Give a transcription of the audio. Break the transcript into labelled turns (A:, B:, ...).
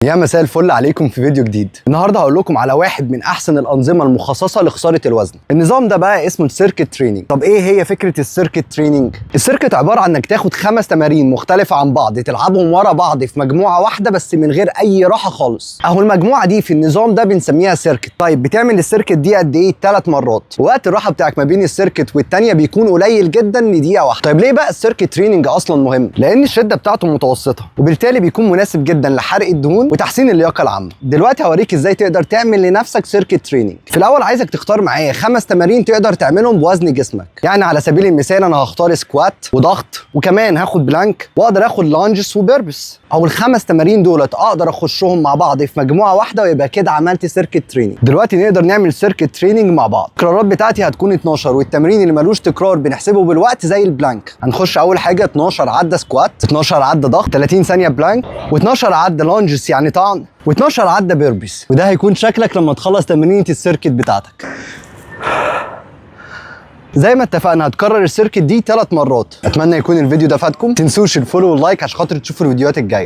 A: يا مساء الفل عليكم في فيديو جديد. النهارده هقول لكم على واحد من احسن الانظمة المخصصة لخسارة الوزن. النظام ده بقى اسمه ال circuit training. طب ايه هي فكرة ال circuit training؟ ال circuit عبارة عن انك تاخد 5 تمارين مختلفة عن بعض، تلعبهم ورا بعض في مجموعة واحدة بس من غير اي راحة خالص. اهو المجموعة دي في النظام ده بنسميها circuit. طيب بتعمل ال circuit دي قد ايه؟ 3 مرات. وقت الراحة بتاعك ما بين ال circuit والتانية بيكون قليل جدا، لدقيقه واحدة. طيب ليه بقى ال circuit training اصلا مهم؟ لان الشدة بتاعته متوسطه، وبالتالي بيكون مناسب جدا لحرق الدهون وتحسين اللياقة العامة. دلوقتي هوريك ازاي تقدر تعمل لنفسك circuit training. في الاول عايزك تختار معايا 5 تمارين تقدر تعملهم بوزن جسمك. يعني على سبيل المثال انا هختار squat وضغط، وكمان هاخد plank، واقدر اخد lunges و burpees. او الخمس تمارين دولت اقدر اخشهم مع بعض في مجموعة واحده، ويبقى كده عملت circuit training. دلوقتي نقدر نعمل circuit training مع بعض. التكرارات بتاعتي هتكون 12، والتمرين اللي ملوش تكرار بنحسبه بالوقت زي ال plank. هنخش اول حاجة 12 عده squat، 12 عده ضغط، 30 ثانية plank، و12 عده lunges يعني طعن، و12 عده burpees. وده هيكون شكلك لما تخلص تمرينة ال circuit بتاعتك. زي ما اتفقنا هتكرر ال circuit دي 3 مرات. اتمنى يكون الفيديو ده فادكم. تنسوش ال follow وال like عشان خاطر تشوفوا الفيديوهات الجاية.